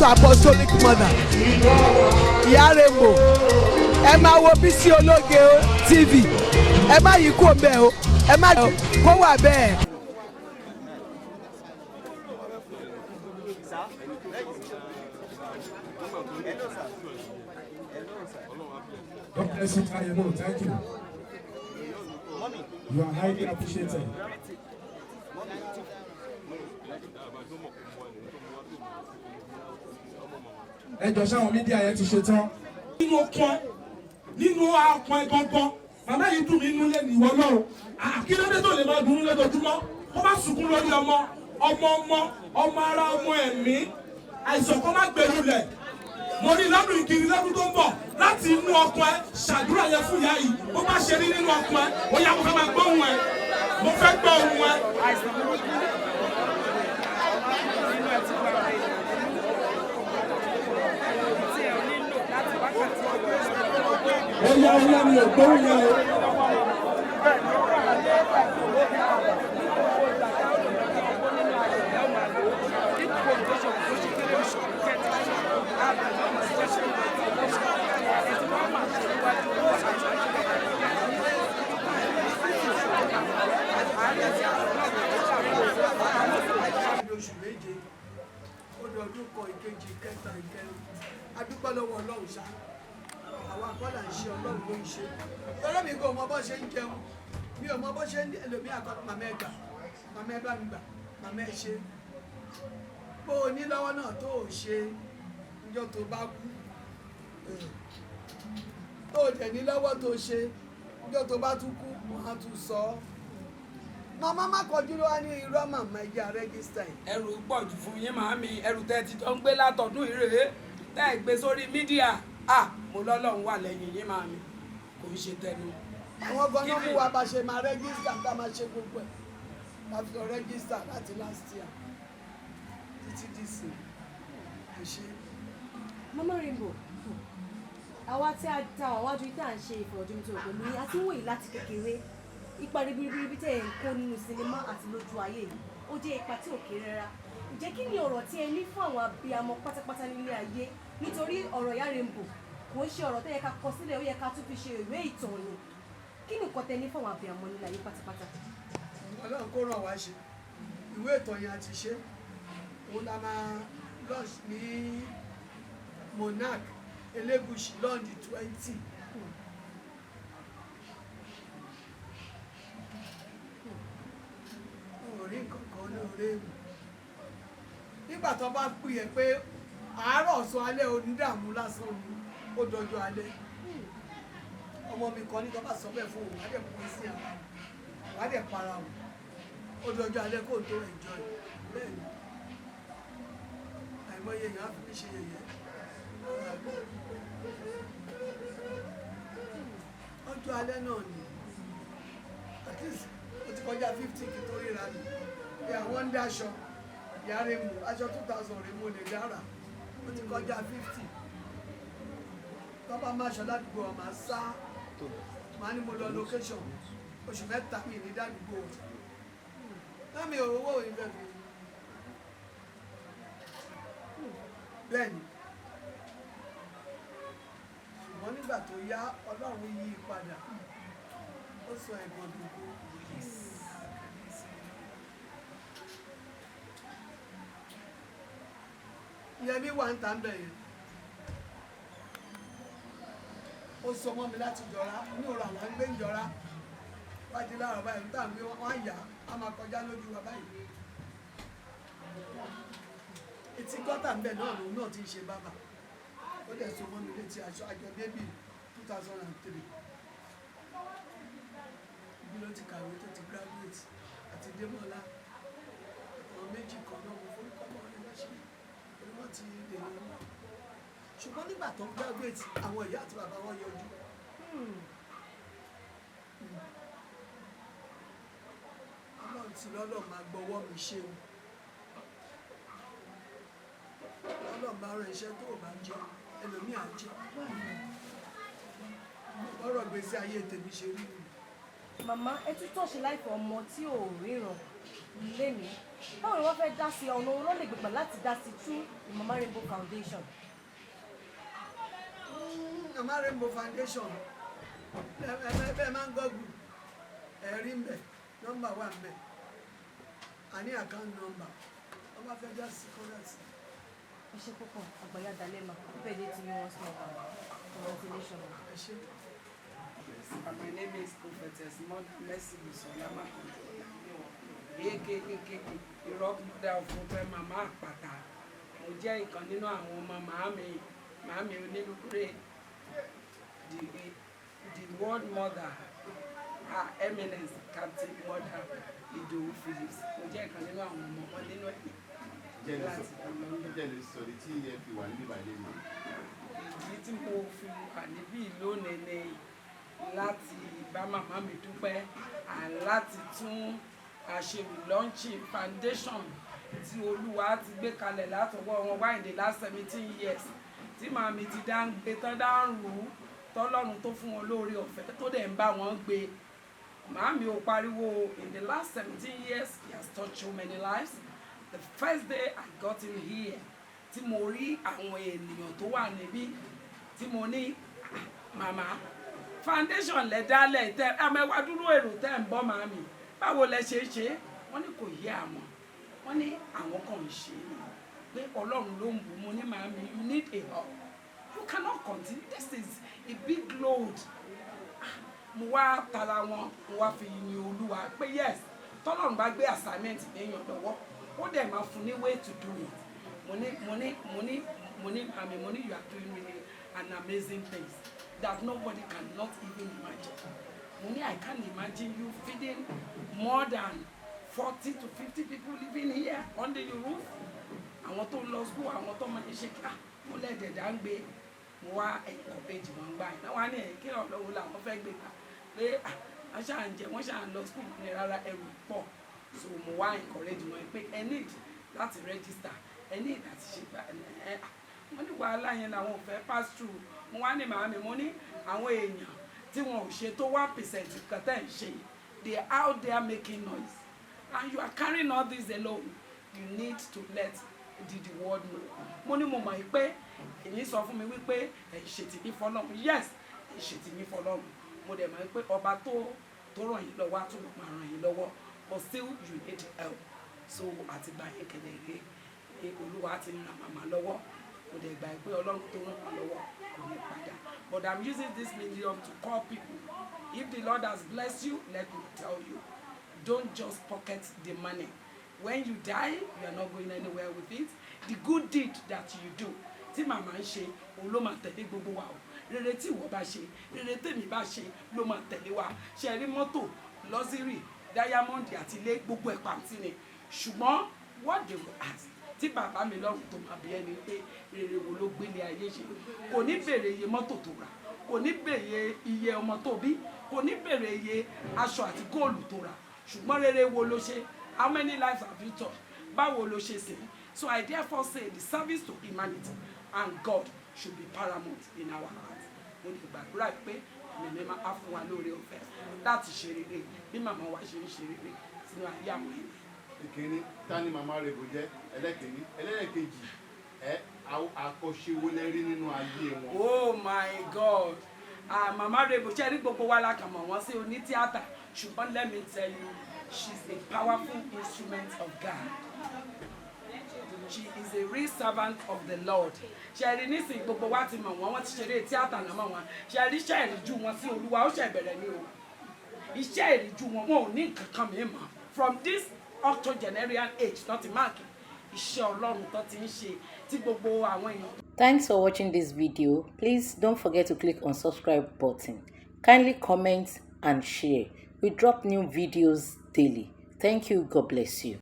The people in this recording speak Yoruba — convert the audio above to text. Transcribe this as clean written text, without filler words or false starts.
To Apostolic Mother Ìyá Rainbow. Ẹ máa wo Bísí Ológe TV. Ẹ má yí kúrò bẹ́ẹ̀ o, ẹ má kó wà bẹ́ẹ̀. God bless you, Tayemo. Thank you. You are highly appreciated. Ẹ jọ, sáwọn media yẹn ti ṣe tán. Nínú ọkàn, nínú ọkàn ẹ gangan, màmá yìí dùn mí inú lé ní ìwọ lọ́rùn. Kí ló dé tó lè máa dùn lójoojúmọ́ kó má sunkún lórí ọmọ, ọmọ, ọmọ, ọmọ ara, ọmọ ẹ̀mí? Àìsàn kan má gbèrú lẹ̀. Mo rí lọ́dún ìkiri, lọ́dún tó ń bọ̀. Láti inú ọkàn ẹ, ṣàdúrà yẹn fún ìyá yìí. Bó bá ṣe rí nínú ọkàn ẹ, ó yá, mo fẹ́ máa gbọ́ ohùn ẹ, mo fẹ́ gbọ́ ohùn ẹ. Àìsàn burúkú nínú ẹ tí wàá rẹ tí ẹ nílò láti wákàtí ọgbọ́n. Ó yá, ó yá, mi ò gbóhùn yẹn o. Bẹ́ẹ̀ ni ó wà ní gbogbo ìgbà tá ó lò lọ́jọ́ ọgbọ́n nínú ayọ̀ ẹ̀ ó máa lò ó ní gbogbo tó ṣe kó ṣe kéré oṣù kẹtì ààbò náà máa jẹ́ ṣe ẹ̀ tí wọ́n máa ṣe níwájú owó àti àárẹ̀ tí àwọn náà tó ṣàkóso. Oṣù 7, ó di ọdún kan, ìkejì, ìkẹta, ìkẹrin. A dúpẹ́ lọ́wọ́ Ọlọ́run ṣá. Àwa kọ́ là ń ṣe, Ọlọ́run ló ń ṣe. Tọ́lá mi kò mọ bó ṣe ń jẹun, mi ò mọ bó ṣe ń ẹlòmíì àkọ́. Màmá ẹ gbà, màmá ẹ bá mi gbà, màmá ẹ ṣe. Bó o ní lọ́wọ́ náà tó o ṣe, níjọ́ tó bá kú, tó o dẹ̀ ní lọ́wọ́ tó o ṣe, níjọ́ tó bá tún kú, wọ́n á tún sọ ọ́. Màmá má kọjú ló wá ní irọ́. Màmá, ẹ jẹ́ register ẹ̀. Ẹrù pọ̀ jù fún yín, màámi. Ẹrù tẹ́ ti jọ ń gbé látọ̀dún ìrèé tẹ́ ẹ gbé sórí media. À mo lọ́lọ́run wà lẹ́yìn yín, màámi, kò ń ṣe tẹnu. Àwọn ganan mú wa bá ṣe máa register, tá a máa ṣe gbogbo ẹ̀ láti lọ register láti last year títí dìsìn. Ẹ ṣe. Mama Rainbow, àwa tí a ta àwọn wájú tá à ń ṣe ìfọ̀rọ̀jomitoro pẹ̀lú yín àti wòye láti kékeré, ipa ribiribi tẹ̀ ẹ̀ ń kó nínú sinimá àti lójú ayé yìí, ó jẹ́ ipa tí ò kéré rárá. Ǹjẹ́ kí ni ọ̀rọ̀ tí ẹ ní fún àwọn abiyamọ pátápátá nílé ayé? Nítorí ọ̀rọ̀ Ìyá Rainbow kò ń ṣe ọ̀rọ̀ tó yẹ ká kọ sílẹ̀, ó yẹ ká tún fi ṣe ìwé ìtàn ni. Kí ni nǹkan tẹ ní fún àwọn abiyamọ nílé ayé pátápátá? Ọlọ́run kó ràn wá ṣe. Ìwé ìtàn yẹn a ti ṣe. Òun la máa launch ní Monarch Elégùṣì on the 20. Ò rí nǹkan kan lóore mi nígbà tó bá pè é pé àárọ̀, ọ̀sán, alẹ́, onídààmú lásán ni. Ó dọjọ́ alẹ́. Ọmọ mi kan ní tó bá sọ bẹ́ẹ̀ fún òun, wá dẹ̀ pọ̀ sí ara òun, wá dẹ̀ para òun. Ó dọjọ́ alẹ́ kó tó enjoy. Bẹ́ẹ̀ ni àìmọye èèyàn á fi mí ṣe yẹ̀yẹ́. Ọjọ́ alẹ́ náà ni. At least ó ti kọjá 50 kí tó ríra mi bí àwọn ń dáṣọ. Ìyá rẹ̀ mú aṣọ 2000 rẹ̀ mo lè dára. Ó ti kọjá 50. Tọ́ba máa ṣọ ládùúgbò ọ̀ máa sá, máa ní mo lọ location oṣù 3, mi ní dádùúgbò náà, mi ò rówó ìfẹ́ fi. Bẹ́ẹ̀ ni, ṣùgbọ́n nígbà tó yá, Ọlọ́run yí i padà, ó sọ ẹ̀gbọ́n dògo. Yẹmí wà ń ta ń bẹ̀ yẹn. Ó sọ mọ́ mi láti jọra ní òrò àwọn ń gbé ń jọra bájí láàárọ̀ báyìí ń tà ń gbé wọ́n á yà á máa kọjá lójú wa báyìí. Etí gọ́tà ń bẹ̀ náà lòun náà ti ń ṣe bábà. Ó dẹ̀ so mọ́ mi létí aṣọ àjọ débì 2003. Ibi ló ti kàwé tó ti graduate àti Démọ́lá. Àwọn méjì kan náà, mo forúkọ mọ́ ẹ lọ́sẹ̀ torí wọ́n ti dènà wọn. Ṣùgbọ́n nígbà tó ń graduate, àwọn ìyá àti bàbá wọn yọjú. Ọlọ́run ti lọ́lọ́ máa gbọ́wọ́ mi ṣe o. Ọlọ́run bá rán iṣẹ́ tó o bá jẹ, ẹlòmíì á jẹ. Ọ̀rọ̀ gbèsè ayé tèmi ṣe rí nìyí. Màmá, ẹ tún tọ̀ṣe láìpẹ́ ọmọ tí ò ríran. Lénìí, báwo ni wọ́n fẹ́ dá sí? Ọ̀nà wo ló lè gbégbà láti dá sí through the Mama Rainbow Foundation? Mama Rainbow Foundation, ẹ máa ń google, ẹ̀rí ń bẹ̀, nọ́mbà wà ń bẹ̀, àní account number, wọ́n bá fẹ́ dá sí kọ́lẹ́tì. Ẹ ṣe púpọ̀, àgbàyà dalẹ́ ma. Birthday to you once more, ma. Congratulations, ma. Ẹ ṣe. Yes, and my name is Prophetess Mother Mercy Busola Makanjuola, aka the Rock Mother of Ope, Mama Àpàtà. Mo jẹ́ ìkan nínú àwọn ọmọ màámi, màámi onínúure, the world mother, Her Eminence Captain Mother Idowu Phillips. Mo jẹ́ ìkan nínú àwọn ọmọ wọn nínú ẹ̀mí Jẹ́ lè láti sọ London. Jẹ́ lè sọ ní tí ẹ fi wà níbí báyìí lẹ́nu. Ìdí tí mo fi wà níbí lónìí ni láti bá màmá mi dúpẹ́ and láti tún àṣẹ launching foundation tí Olúwa ti gbé kalẹ̀ látọwọ́ wọn wá in the last 17 years, tí màmí ti dá ń gbé tán, dá ń rù ú, tọ́lọ́run tó fún wọn lóore ọ̀fẹ́, tó dẹ̀ ń bá wọn gbé. Màámi ò pariwo. In the last 17 years, he has touched so many lives. The first day I got in here, tí mo rí àwọn ènìyàn tó wà níbí, tí mo ní, "Ah, màmá, foundation lẹ dálẹ̀ tẹ àmẹ́wàá dúró, èrò tẹ́ ń bọ́ màmí, báwo lẹ ṣe é ṣe?" Wọ́n ní kò yé àwọn, wọ́n ní àwọn kan ń ṣe é ni, pé Ọlọ́run ló ń bù. Mo ní, "Màmí, you need a help. You cannot continue. This is a big load." Mo wá tara wọn, mo wá fi yin Olúwa pé yes, tọ́lọ́run bá gbé assignment léèyàn lọ́wọ́, ó dẹ̀ máa fún ní way to do it. Mo ní, "Màmí," mo ní, "you are doing really an amazing things that nobody cannot even imagine." Mo ní, "I can't imagine you feeding more than 40 to 50 people living here under your roof, àwọn tó ń lọ school, àwọn tó máa ń ṣe ká." Mo lẹ́ẹ̀dẹ̀dá ń gbé. Mo wá encourage wọn gbà yẹn náà, wá ní ẹ̀ kí ọ̀lọ́wọ́ làwọn fẹ́ gbé gbà pé ah, wọ́n ṣáà ń jẹ, wọ́n ṣáà ń lọ school. Ní rárá, ẹrù pọ̀. So mo wá encourage wọn pé ẹ need láti register, ẹ need láti ṣe gbà ẹ. Wọ́n ní wàhálà yẹn làwọn ò fẹ́ pass through. Mo wá ní, "Màámi," mo ní, "àwọn èèyàn tí wọn ò ṣe tó 1% kan tẹ́ ń ṣe, they are out there making noise, and you are carrying all this alone. You need to let the world know." Mo ní, "Mo mọ̀ pé èyí sọ fún mi wípé ẹ̀ ń ṣe tìyín fọlọ́run." Yes, ẹ̀ ń ṣe tìyín fọlọ́run. Mo dẹ̀ mọ̀ pé ọba tó ràn yín lọ́wọ́ á túbọ̀ máa ràn yín lọ́wọ́, but still you need help. So àtìgbà yẹn kẹlẹ̀ rè é, Olúwa ti ń ran màmá lọ́wọ́. Mo dẹ̀ gbà pé Ọlọ́run tó ràn wọ́n lọ́wọ́ kò ní padà. But I'm using this medium to call people. If the Lord has blessed you, let me tell you, don't just pocket the money. When you die, you are not going anywhere with it. The good deed that you do, tí màmá ń ṣe, òun ló máa tẹ̀lé gbogbo wa o. Rere tí ìwọ bá ṣe, rere tèmi bá ṣe, ló máa tẹ̀lé wa. Ṣe rí mọ́tò luxury, diamond àti ilé, gbogbo ẹ̀ pàǹtí ni. Ṣùgbọ́n what they will ask, tí bàbá mi lọ́rùn tó máa bí ẹni pé rere wo ló gbélé ayé ṣe, kò ní béèrè iye mọ́tò tó rà, kò ní béèrè iye ọmọ tó bí, kò ní béèrè iye aṣọ àti góòlù tó rà, ṣùgbọ́n rere wo ló ṣe? How many lives have you touched? Báwo ló ṣe sìn? So I therefore say the service to humanity and God should be paramount in our heart. Mo lè gbàdúrà pé ẹ̀mí máa fún wa lóore ọ̀fẹ́ láti ṣe rere bí màmá wa ṣe ń ṣe rere sínú ayé àwọn ènìyàn. Ìkíní, ta ni Màmá Rainbow jẹ́? Ẹlẹ́kìíní. Ẹlẹ́ẹ̀kejì, ẹ àkọ́ṣe wo lẹ rí nínú ayé wọn? Oh my God! Ah, Mama Rainbow, ṣe rí, gbogbo wa la kàn mọ̀ wọ́n sí onítíátà, ṣùgbọ́n let me tell you, she's a powerful instrument of God. She is a real servant of the Lord. Ṣe rí, nísìnyí gbogbo wa ti mọ̀ wọ́n, wọ́n ti ṣeré tíátà náà mọ̀ wọ́n. Ṣe rí, iṣẹ́ ìríjú wọn sí Olúwa, ó ṣe bẹ̀rẹ̀ ní o. Iṣẹ́ ìríjú wọn, wọn ò ní nǹkan kan mìíràn mọ́. From this octogenarian age tó ti mark iṣẹ́ Ọlọ́run tó ti ń ṣe, tí gbogbo àwọn èèyàn Thanks for watching this video. Please don't forget to click on subscribe button. Kindly comment and share. We drop new videos daily. Thank you. God bless you.